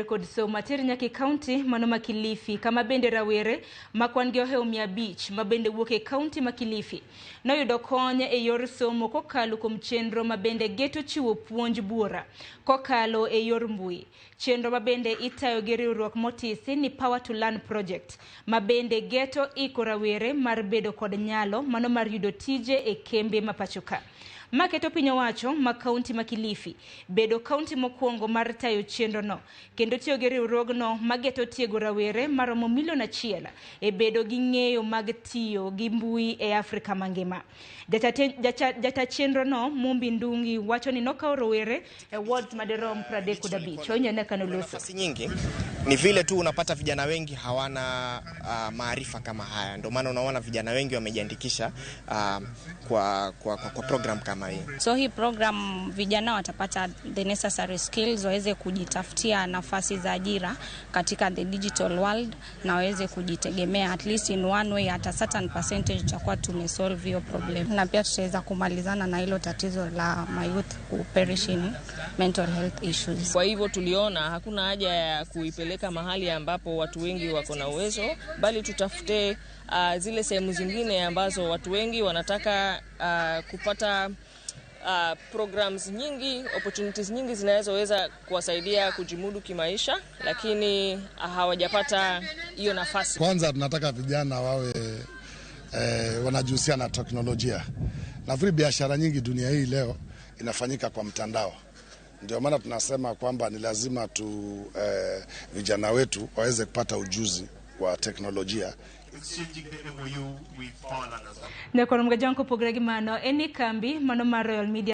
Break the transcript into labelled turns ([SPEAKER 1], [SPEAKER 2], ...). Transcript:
[SPEAKER 1] Kod somo ater nyaka e kaunti mano ma Kilifi, kama bende rawere ma kwan gi ohewo 500 ma bende wuok e kaunti ma Kilifi noyudo kony e yor somo kokalo kuom chenro ma bende geto chiwo puonj buora kokalo e yor mbui. Chenro ma bende itayo gi riwruok motisi ni Power to Learn Project, ma bende geto iko rawere mar bedo kod nyalo mano mar yudo tije e kembe ma pacho ka. Ma keto piny owacho ma kaunti ma Kilifi bedo kaunti mokwongo mar tayo chenrono kendo tiyo gi riwruogno mageto tiego rawere maromo milion 1 e bedo gi ng'eyo mag tiyo gi mbui e Afrika mangima. Jata chenrono Mumbi Ndungi wacho ni nokawo rowere e wards madirom 35. Onyene kanoloso.
[SPEAKER 2] Nafasi nyingi ni vile tu unapata vijana wengi hawana maarifa kama haya, ndio maana unaona vijana wengi wamejiandikisha kwa program kama hii.
[SPEAKER 3] So hii program vijana watapata the necessary skills waweze kujitafutia nafasi za ajira katika the digital world na waweze kujitegemea at least in one way, at a certain percentage tutakuwa tumesolve hiyo problem, na pia tutaweza kumalizana na hilo tatizo la mayouth kuperish in mental health issues.
[SPEAKER 4] Kwa hivyo tuliona hakuna haja ya kuipeleka mahali ambapo watu wengi wako na uwezo, bali tutafute zile sehemu zingine ambazo watu wengi wanataka kupata programs nyingi, opportunities nyingi zinazoweza kuwasaidia kujimudu kimaisha, lakini hawajapata hiyo nafasi.
[SPEAKER 5] Kwanza tunataka vijana wawe wanajihusisha na teknolojia. Nafikiri biashara nyingi dunia hii leo inafanyika kwa mtandao. Ndio maana tunasema kwamba ni lazima tu vijana wetu waweze kupata ujuzi wa teknolojia.
[SPEAKER 1] Nyakwar Mgajanko pogre gi mano en ni kambi mano mar Royal Media.